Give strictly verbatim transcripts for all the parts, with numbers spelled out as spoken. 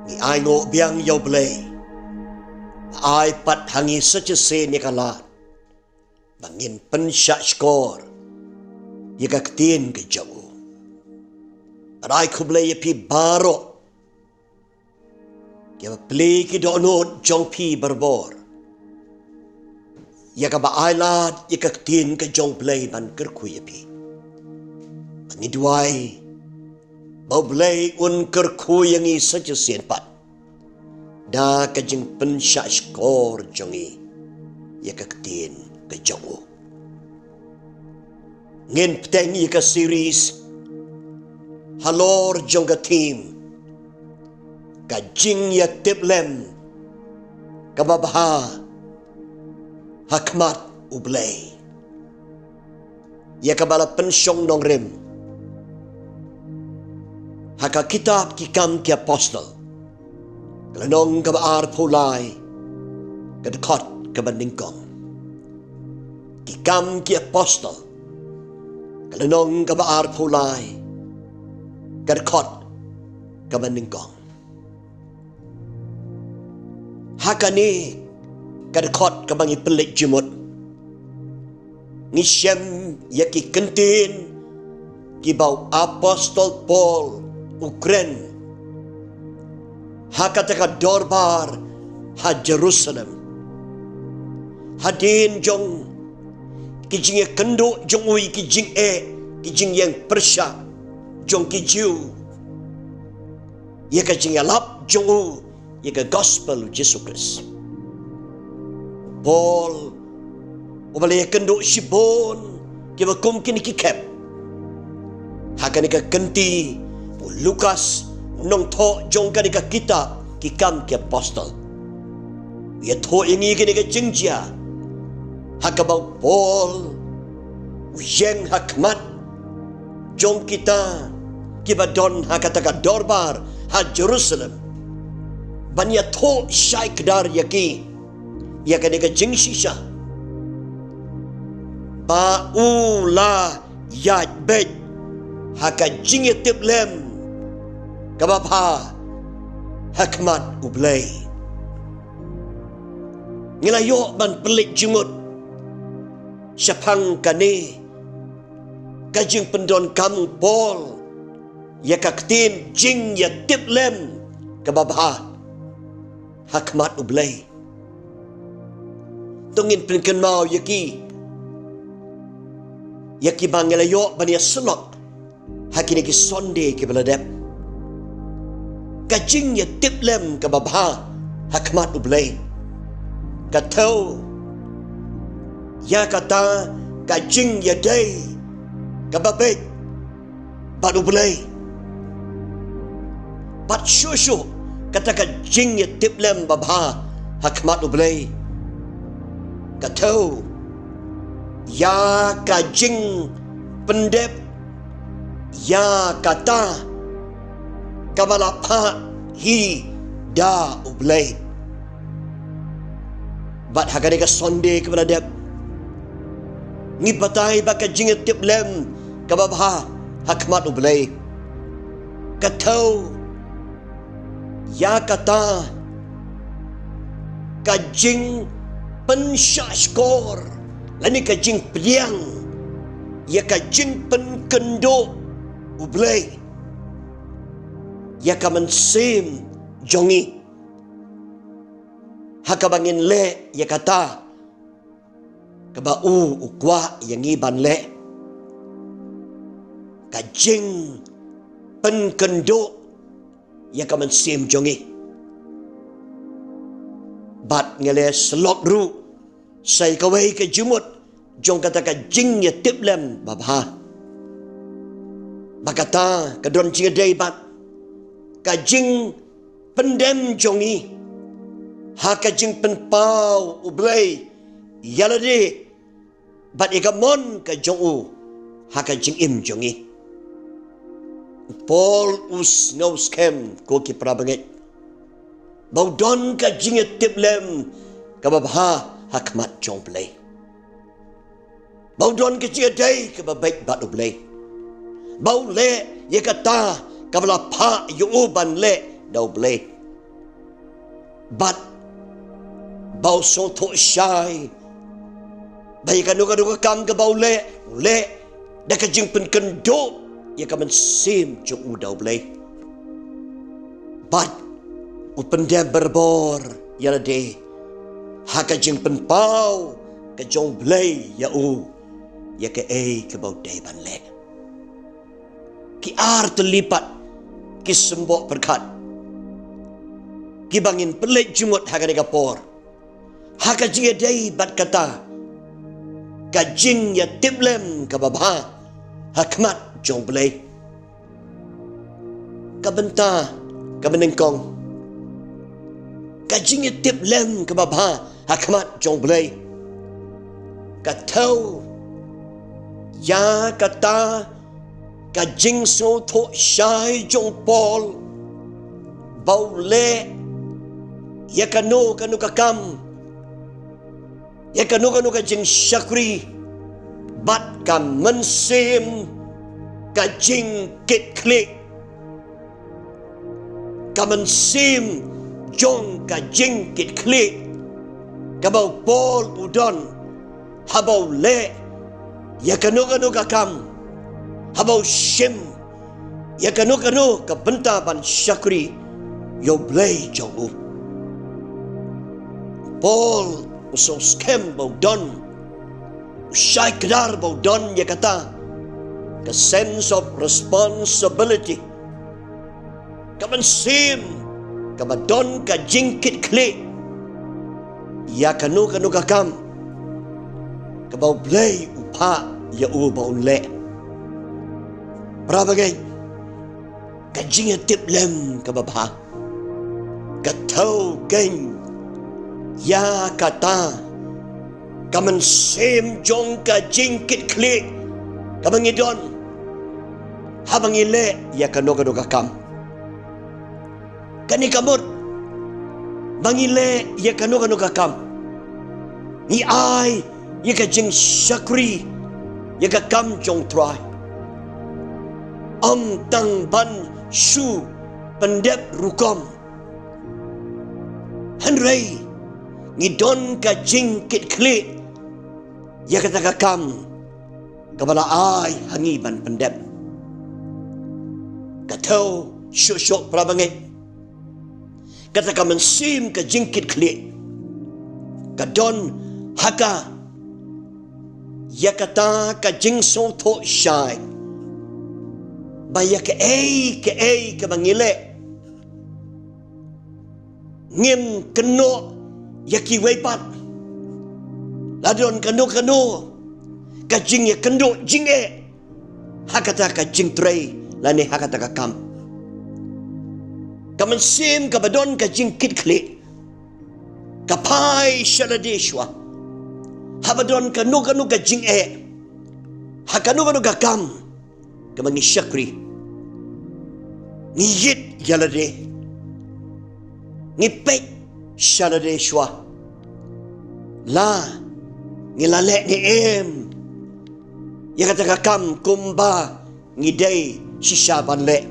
Ngi ai nguh biang ïa U Blei. Ai pat ha ngi sa shisien ïa ka lad ba ngin pynshah shkor ïa ka ktien ka jong u. Ai khublei ïa phi baroh, ïa phi ki dohnud jong phi barabor, ïa kaba ai lad ïa ka ktien ka jong U Blei ban kyrkhu ïa phi. Ngi duwai ba U Blei un kyrkhu ïa ngi sa shisien pat da ka jingpynshah shkor jong ngi ïa ka ktien ka jong u. Ngin bteng ïa ka series halor jong ka theme, ka jingïatiplem kaba bha ha khmat U Blei, ïa kaba la pynshong nongrim ha ka kitab Ki Kam ki Apostol, ka lynnong kaba arphew lai, ka dkhot kaba nyngkong. Ki Kam ki Apostol, ka lynnong kaba arphew lai, ka dkhot kaba nyngkong. Ha kane ka dkhot kaba ngi pynleit jingmut, ngi shem ïa ki kyntien kiba u Apostol Paul u kren ha kata ka dorbar ha Jerusalem, hadien jong ki jingïakynduh jong u ïa ki jingeh, ki jingïeng pyrshah jong ki Jiw, ïa ka jingïalap jong u ïa ka gospel u Jisu Khrist. Paul, uba la ïakynduh shibun kiba kum kine ki khep, ha kane ka kynti u Lukas, u nongthoh jong kane ka kitab Ki Kam ki Apostol, u ïathuh ïa ngi kane ka jingjia ha kaba u Paul u ïeng ha khmat jong kita kiba don ha kata ka dorbar ha Jerusalem, ban ïathuh shai kdar ïa ki ïa kane ka jingshisha, ba u la ïaid beit ha ka jingïatiplem kaba bha ha khmat U Blei. Ngi la ïoh ban pynleit jingmut shaphang kane ka jingpyndonkam u Paul ïa ka ktien jingïatiplem kaba bha ha khmat U Blei. To ngin pynkynmaw ïa ki, ïa kiba ngi la ïoh ban ïasyllok ha kine ki Sunday kiba la dep. Ka jingïatiplem kaba bha ha khmat U Blei ka thew ïa kata ka jingïadei kaba beit bad U Blei. Bad shuh shuh kata ka jingïatiplem babha ha khmat U Blei ka thew ïa ka jingpyndep ïa kata kaba la phah hi da U Blei. Bad ha kane ka Sunday kaba la dep, ngi batai ba ka jingïatiplem kaba bha ha khmat U Blei ka thew ïa kata ka jingpynshahshkor lane ka jingpdiang ïa ka jingpynkynduh U Blei ïa ka mynsiem jong ngi ha kaba ngin leh ïa kata kaba u u kwah ïa ngi ban leh. Ka jingpynkynduh ïa ka mynsiem jong ngi. Bad ngi la syllok ruh sa ïa kawei ka jingmut jong kata ka jingïatiplem babha. Ba kata ka don jingïadei bad ka jingpyndem jong ngi ha ka jingpynpaw U Blei ïa lade bad ïa ka mon ka jong u ha ka jingim jong ngi. U Paul u sngew skhem, ko ki para bangeit, ba u don ka jingïatiplem kaba bha ha khmat jong U Blei. Ba u don ka jingïadei kaba beit bad U Blei. Ba u leh ïa kata kaba la phah ïa u ban leh da U Blei. Bad ba u sngewthuh shai ba ïa kano kano ka kam kaba u leh, u leh da ka jingpynkynduh ïa ka mynsiem jong u da U Blei. Bad u pyndem barabor ïa lade ha ka jingpynpaw ka jong U Blei ïa u ïa kaei kaba u dei ban leh. Ki ar tylli pat ki symboh pyrkhat kiba ngin pynleit jingmut ha kane ka por, ha ka jingïadei bad kata ka jingïatiplem kaba bha ha khmat jong U Blei. Ka bynta kaba nyngkong, ka jingïatiplem kaba bha ha khmat jong U Blei ka thew ïa kata ka jingsngewthuh shai jong u Paul ba u leh ïa kano kano ka kam, ïa kano kano ka jingshakri bad ka mynsiem ka jingkitkhlieh. Ka mynsiem jong ka jingkitkhlieh kaba u Paul u don haba u leh ïa kano kano ka kam, haba u shim ïa kano kano ka bynta ban shakri ïa U Blei jong u. Paul u sngewskhem ba u don, u shai kdar ba u don ïa kata ka sense of responsibility, ka mynsiem kaba don ka jingkitkhlieh ïa kano kano ka kam kaba U Blei u phah ïa u ba un leh. Para bangeit, ka jingïatiplem kaba bha ka thew keiñ ïa kata ka mynsiem jong ka jingkitkhlieh kaba ngi don haba ngi leh ïa kano kano ka kam. Kane ka mut ba ngi leh ïa kano kano ka kam, ngi ai ïa ka jingshakri ïa ka kam jong U Trai, ym tang ban shu pyndep rukom, hynrei ngi don ka jingkitkhlieh ïa kata ka kam kaba la ai ha ngi ban pyndep. Ka thew shuh shuh, para bangeit, kata ka mynsiem ka jingkitkhlieh ka don ha ka ïa kata ka jingsngewthuh shai ba ïa kaei kaei kaba ngi leh ngim kynnoh ïa kiwei pat. La don kano kano ka jingïakynduh jingeh ha kata ka jingtrei lane ha kata ka kam, ka mynsiem kaba don ka jingkitkhlieh ka phai sha lade shuwa haba don kano kano ka jingeh ha kano kano ka kam kaba ngi shakri. Ngi ïit ïa lade, ngi peit sha lade shuwa la ngi la leh ne em ïa kata ka kam kumba ngi dei shisha ban leh.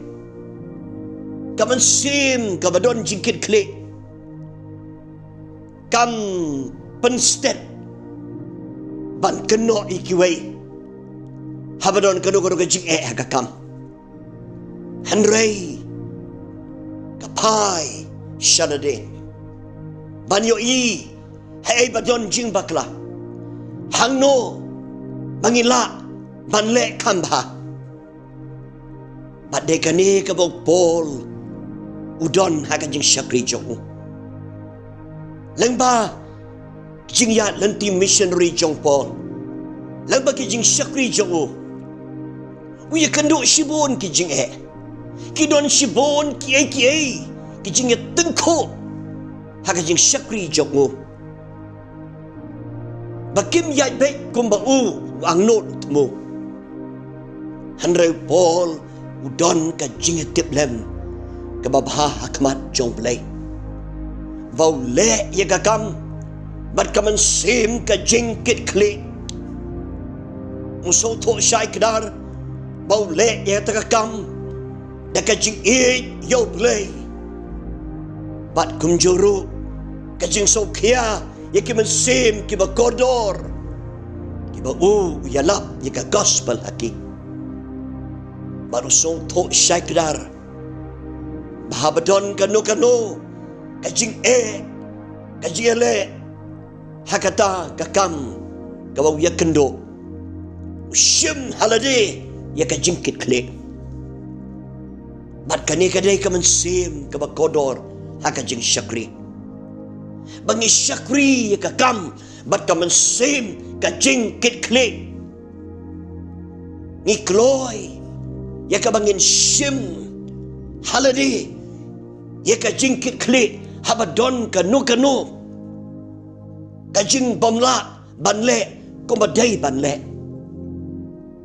Ka mynsiem kaba don jingkitkhlieh kam pynstet ban kynnoh ïa kiwei haba don kano kano ka jingeh ha ka kam, hynrei ka phai sha lade ban ïohi haei ba don jingbakla, hangno ba ngi lah ban leh kham bha. Bad dei kane kaba u Paul u don ha ka jingshakri jong u. Lyngba ki jingïaid lynti missionary jong u Paul, lyngba ki jingshakri jong u, u ïakynduh shibun ki jingeh. Ki don shibun kiei kiei ki jingïatyngkhuh ha ka jingshakri jong u ba kim ïaid beit kumba u, u angnud u thmu. Hynrei u Paul u don ka jingïatiplem kaba bha ha khmat jong U Blei ba u leh ïa ka kam bad ka mynsiem ka jingkitkhlieh. U sngewthuh shai kdar ba u leh ïa kata ka kam da ka jingïeit ïa U Blei. Bad kumjuh ruh ka jingsngewkhia ïa ki mynsiem kiba kordor, kiba u ïalap ïa ka gospel ha ki. Bad u sngewthuh shai kdar ba haba don kano kano ka jingeh, ka jingïaleh ha kata ka kam kaba u ïakynduh, u shim ha lade ïa ka jingkitkhlieh. Bad kane ka dei ka mynsiem kaba kordor ha ka jingshakri, ba ngi shakri ïa ka kam bad ka mynsiem ka jingkitkhlieh. Ngi kloi ïa kaba ngin shim ha lade ïa ka jingkitkhlieh haba don kano kano ka jingbymlah ban leh kumba dei ban leh.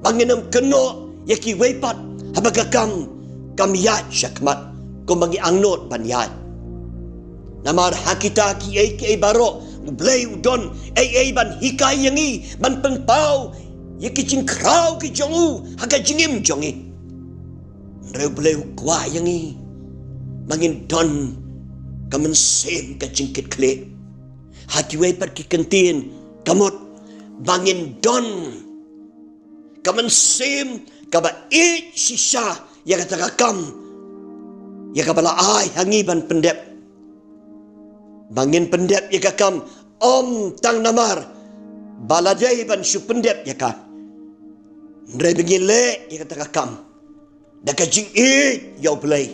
Ba ngin ym kynnoh ïa kiwei pat haba ka kam kam ïaid shakhmat kumba ngi angnud ban ïaid. Namar ha kita kiei kiei baroh U Blei u don ei ei ban hikai ïa ngi, ban pynpaw ïa ki jingkhraw ki jong u ha ka jingim jong ngi. Hynrei U Blei u kwah ïa ngi ba ngin don ka mynsiem ka jingkitkhlieh. Ha kiwei pat ki kyntien ka mut ba ngin don ka mynsiem kaba ïeit shisha ïa kata ka kam ïa kaba la ai ha ngi ban pyndep. Ba ngin pyndep ïa ka kam ym tang namar ba la dei ban shu pyndep ïa ka, hynrei ba ngin leh ïa kata ka kam da ka jingïeit ïa U Blei,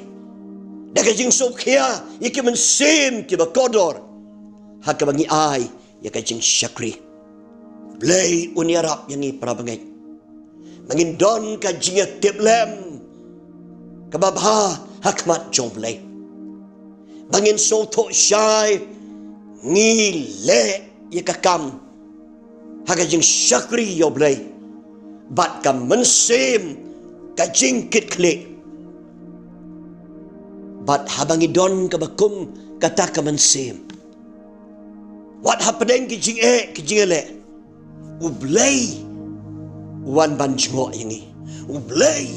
da ka jingsngewkhia ïa ki mynsiem kiba kordor, ha kaba ngi ai ïa ka jingshakri. Blei un ïarap ïa ngi para bangeit ba ngin don ka jingïatiplem kaba bha ha khmat jong U Blei, ba ngin sngewthuh shai ngi leh ïa ka kam ha ka jingshakri ïa U Blei bad ka mynsiem ka jingkitkhlieh. Bad haba ngi don kaba kum kata ka mynsiem, wat hapdeng ki jingeh ki jingïaleh, U Blei u wan ban jngoh ïa ngi, U Blei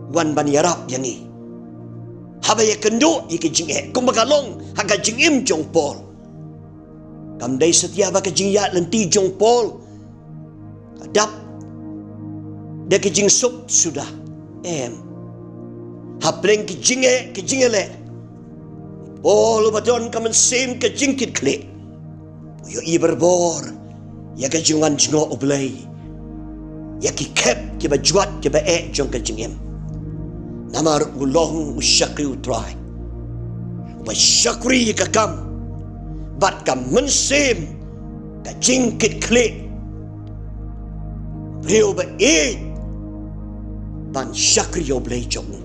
u wan ban ïarap ïa ngi. Haba ïakynduh ïa ki jingeh kumba ka long ha ka jingim jong u Paul, kam dei satia ba ka jingïaid lynti jong u Paul ka dap da ka jingsuk suda. Em. Hapdeng ki jingeh ki jingïaleh, u Paul uba don ka mynsiem ka jingkitkhlieh u ïohi barabor ïa ka jingwan jngoh U Blei ïa ki khep kiba jwat kiba eh jong ka jingim. Namar u long u shakri U Trai, uba shakri ïa ka kam bad ka mynsiem ka jingkitkhlieh. Briew ba ïeit ban shakri ïa U Blei jong u,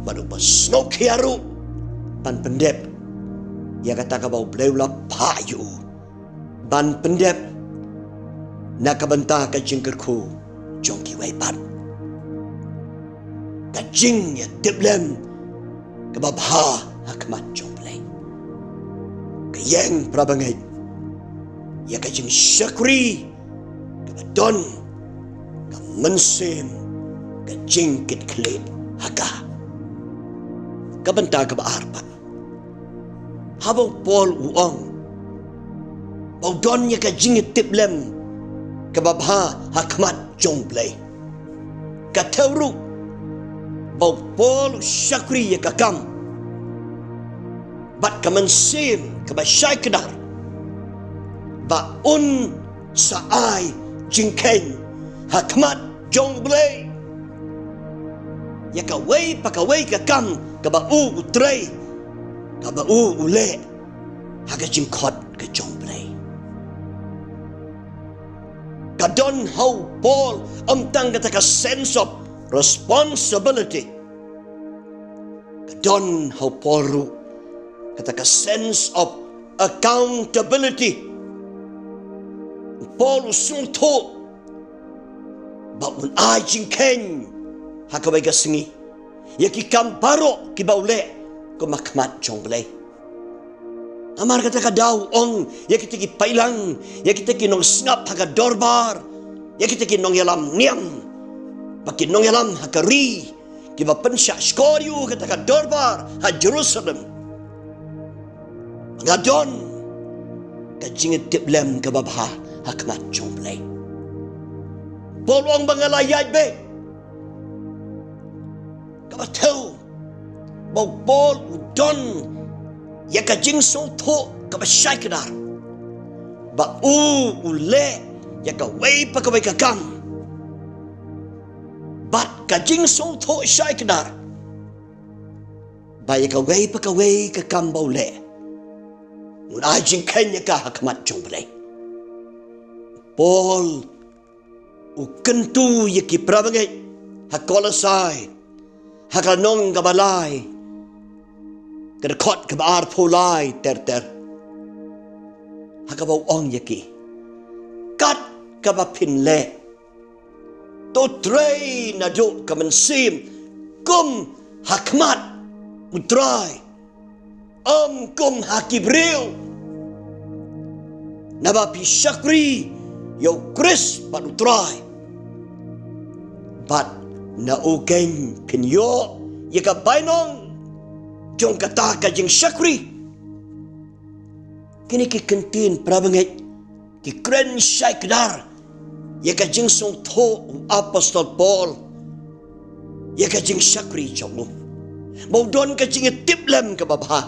bad uba sngewkhia ruh ban pyndep ïa kata kaba U Blei u la phah ïa u ban pyndep na ka bynta ka jingkyrkhu jong kiwei pat. Ka jingïatiplem kaba bha ha khmat jong U Blei ka ïeng, para bangeit, ïa ka jingshakri kaba don ka mynsiem ka jingkitkhlieh ha ka. Ka bynta kaba ar pat, haba u Paul u ong ba u don ïa ka jingïatiplem kaba bha ha khmat jong U Blei, ka thew ruh ba u Paul u shakri ïa ka kam bad ka mynsiem kaba shai kdar ba un sa ai jingkheiñ ha khmat jong U Blei ïa kawei pa kawei ka kam kaba u u trei, kaba u u leh ha ka jingkhot ka jong U Blei. Ka don ha u Paul ym tang kata ka sense of responsibility, ka don ha u Paul ruh kata ka sense of accountability. U Paul u sngewthuh ba un ai jingkheiñ ha kawei ka sngi ïa ki kam baroh kiba u leh kum ha khmat jong U Blei. Namar kata ka daw u ong ïa kita ki paidlang, ïa kita ki nongsngap ha ka dorbar, ïa kita ki nongïalam niam bad ki nongïalam ha ka ri kiba pynshah shkor ïa u ha kata ka dorbar ha Jerusalem. Nga don ka jingïatiplem kaba bha ha khmat jong U Blei. Paul u ong ba nga la ïaid beit. Kaba thew ba u Paul u don ïa ka jingsngewthuh kaba shai kdar ba u, u leh ïa kawei pa kawei ka kam. Bad ka jingsngewthuh shai kdar ba ïa kawei pa kawei ka kam ba u leh, un ai jingkheiñ ïa ka ha khmat jong U Blei. Paul u kyntu ïa ki parabangeit ha Kolosai, ha ka lynnong kaba lai, ka dkhot kaba arphew lai ter ter, ha kaba u ong ïa ki: Kat kaba phin leh, to trei naduh ka mynsiem, kum ha khmat U Trai, ym kum ha ki briew, naba phi shakri ïa U Khrist bad U Trai, bad na u keiñ phin ïoh ïa ka bainong jong kata ka jingshakri. Kine ki kyntien, parabangeit, ki kren shai kdar ïa ka jingsngewthuh u Apostol Paul ïa ka jingshakri jong u, ba u don ka jingïatiplem kaba bha,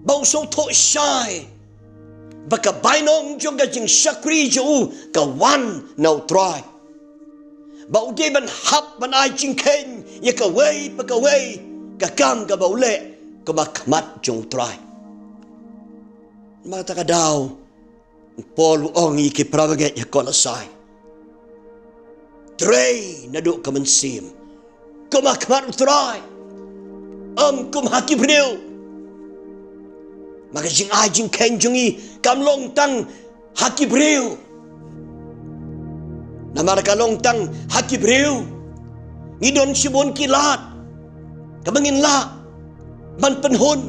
ba u sngewthuh shai ba ka bainong jong ka jingshakri jong u ka wan na U Trai, ba u dei ban hap ban ai jingkheiñ ïa kawei pa kawei ka kam kaba u leh kum ha khmat jong U Trai. Namar kata ka daw, u Paul u ong ïa ki parabangeit ha Kolosai: Trei naduh ka mynsiem, kum ha khmat U Trai, ym kum ha ki briew. Namar ka jingai jingkheiñ jong ngi kam long tang ha ki briew. Namar ka long tang ha ki briew, ngi don shibun ki lad kaba ngin lah ban pynhun,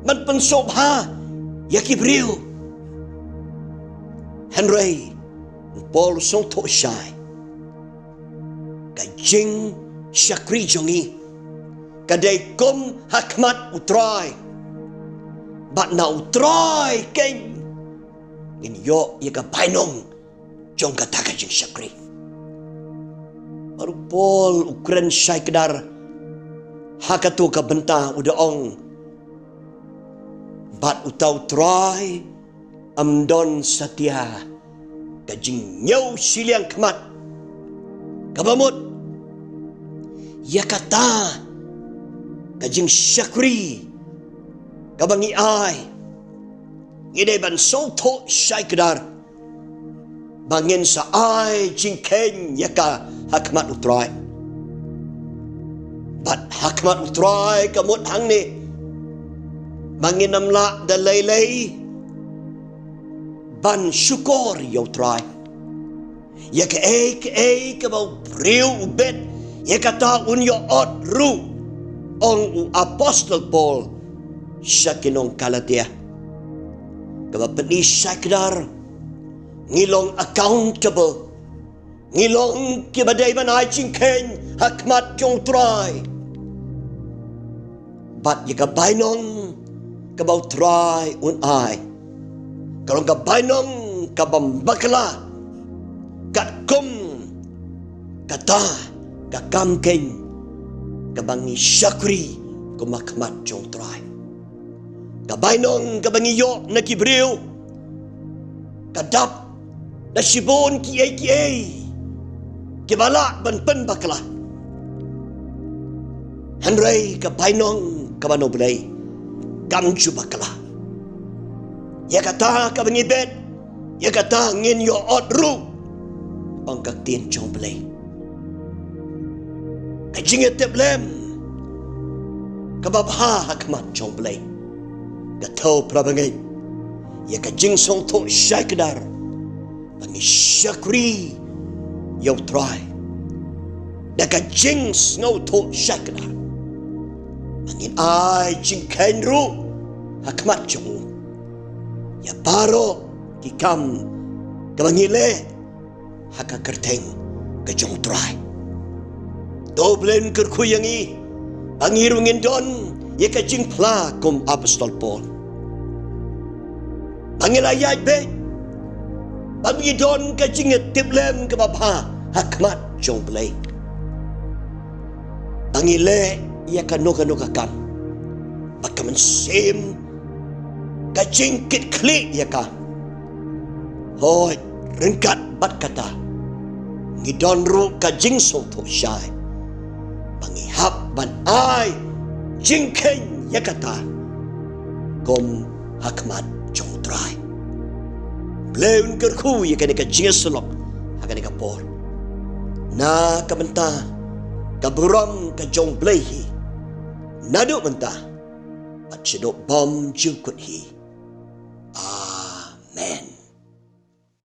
ban pynsngewbha ïa ki briew. Hynrei u Paul u sngewthuh shai, ka jingshakri jong ngi ka dei kum ha khmat U Trai, bad na U Trai keiñ ngin ïoh ïa ka bainong jong kata ka jingshakri. Bad u Paul u kren shai kdar ha kato ka bynta, u da ong: Bad uta U Trai ym don satia ka jingñiew shiliang khmat kaba mut. Ïa kata ka jingshakri kaba ngi ai, ngi dei ban sngewthuh shai kdar ba ngin sa ai jingkheiñ ïa ka ha khmat U Trai. Bad ha khmat U Trai ka mut hangne ba ngin ym lah da lei lei ban shukor ïa U Trai. Ïa kaei kaei kaba u briew u bet, ïa kata un ïoh ot ruh, ong u Apostol Paul sha ki nong Galatia. Kaba pyni shai kdar, ngi long accountable, ngi long kiba dei ban ai jingkheiñ ha khmat jong U Trai. Bad ïa ka bainong kaba U Trai un ai ka long ka bainong kaba bakla, katkum kata ka kam keiñ kaba ngi shakri kum ha khmat jong U Trai. Ka bainong kaba ngi ïoh na ki briew ka dap da shibun kiei kiei kiba lah ban pynbakla. Hynrei ka bainong kaba na U Blei kam ju bakla. Ïa kata kaba ngi bet, ïa kata ngin ïoh ot ruh, ong ka ktien jong U Blei. Ka jingïatiplem kaba bha ha khmat jong U Blei ka thew, parabangeit, ïa ka jingsngewthuh shai kdar ba ngi shakri ïa U Trai da ka jingsngewthuh shai kdar ba ngin ai jingkheiñ ruh ha khmat jong u ïa baroh ki kam kaba ngi leh ha ka kyrteng ka jong U Trai. To U Blei un kyrkhu ïa ngi ba ngi ruh ngin don ïa ka jingphla kum Apostol Paul. Ba ngi la ïaid beit, ba ngi don ka jingïatiplem kaba bha ha khmat jong U Blei. Ba ngi leh ïa kano kano ka kam, ba ka mynsiem ka jingkitkhlieh ïa ka. Hooid, ryngkat bad kata, ngi don ruh ka jingsngewthuh shai ba ngi hap ban ai jingkheiñ ïa kata kum ha khmat jong U Trai. Blei un kyrkhu ïa kane ka jingïasyllok ha kane ka por, na ka bynta ka burom ka jong U Blei hi, naduh mynta bad shaduh bymjukut hi. Amen.